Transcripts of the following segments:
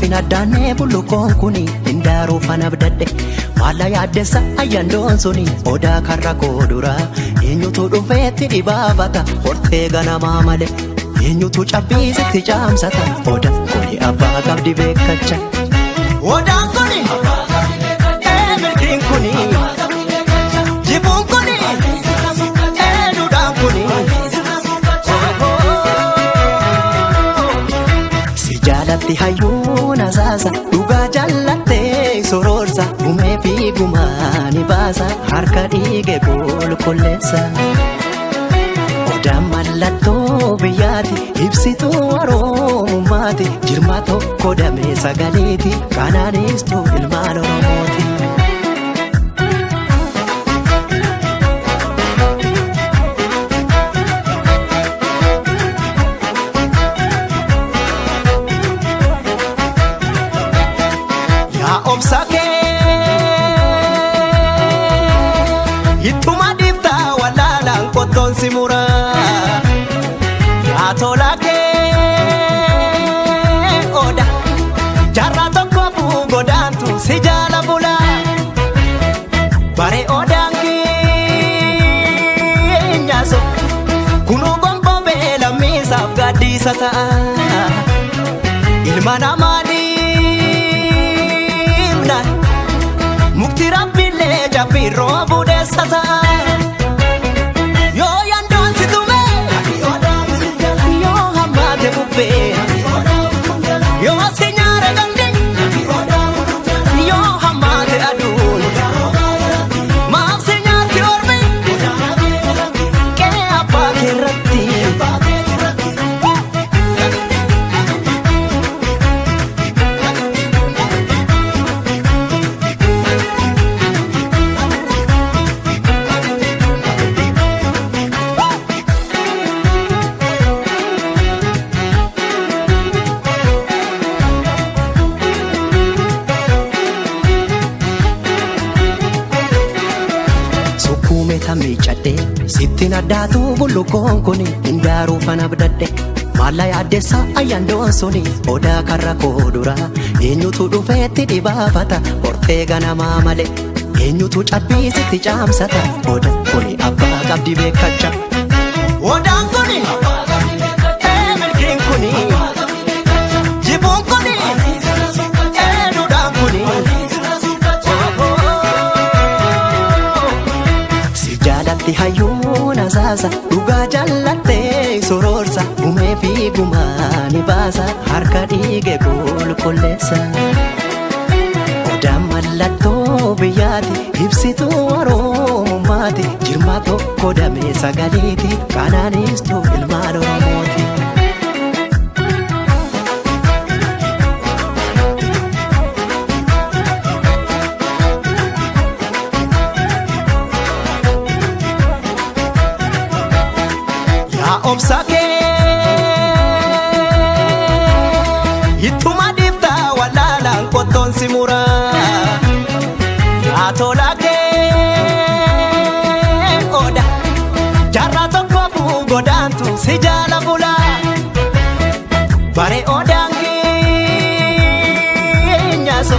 Hin addaannee bullukoon kuni hindaaruu fana abdadhe. Maalla yaaddessa ayyandoon suni odaa karra koo dura. Eenyutu dhufeetti dhibaafata hortee ganamaa malee. Eenyutu cabbiisitti caamsata odaan kuni abbaa qabdi beekacha. Odaan kuni milkiin kuni jibuun kuni duudhaan kuni. Si jaalatti hayyuu nasaasa dhugaa jaallattee sororsa gumee fi gumaa ni baasa harka dhiige qulqulleessa. Odaan mallattoo biyyaati ibsituu oromummaati jirma tokko damee sagaleeti kanaanistuu ilmaan Oromooti. Yaa obsa kee ittuma dhiiftaa wallaalaan qottoon si muraa. Yaa tola kee oda jaarraa tokko buu godaantu si jaala bulaa. Bare odaan keenyaaso kunuu gonbobee lammiisaaf gaaddiisa ta'a. Ilma namaa dhiibnaan mukti rabbiillee jabbiin roobuu deessa ta'a. Yoo yandoon si tume yoo hammaate bubbee yoo si nyaara galge yoo hammaate aduun maaf si nyaatti ormi qe'ee abbaa keerratti. Sukkuume miicadhee sittiin addaatu bullukoon kuni hindaaruu fana abdadhe. Maalla yaaddessa ayyandoon suni odaa karra koo dura. Eenyutu dhufeetti dhibaafata hortee ganamaa malee. Eenyutu cabbiisitti caamsata odaan kuni abbaa qabdi beekacha. Odaan kuni milkiin kuni jibuun kuni duudhaan kuni. Si jaalatti hayyuu nasaasa dhugaa jaallattee sororsa gumee fi gumaa ni baasa harka dhiige qulqulleessa. Odaan mallattoo biyyaati ibsituu oromummaati jirma tokko damee sagaleeti kanaanistuu ilmaan Oromooti. Yaa obsa kee ittuma dhiiftaa wallaalaan qottoon si muraa. Yaa tola kee oda jaarraa tokko buu godaantu si jaala bulaa. Bare odaan keenyaaso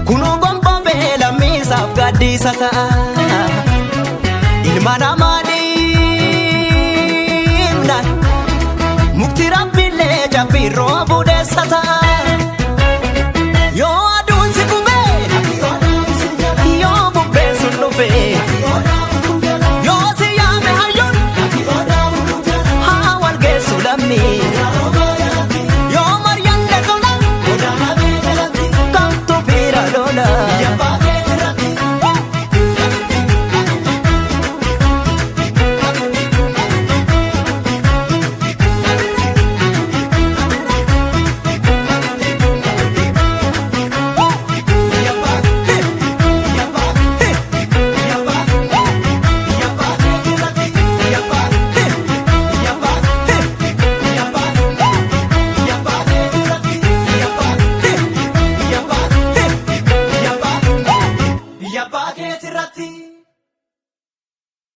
kunuu gonbobee lammiisaaf gaaddiisa ta'a. Ilma namaa dhiibnaan mukti rabbiillee jabbiin roobuu deessa ta'a.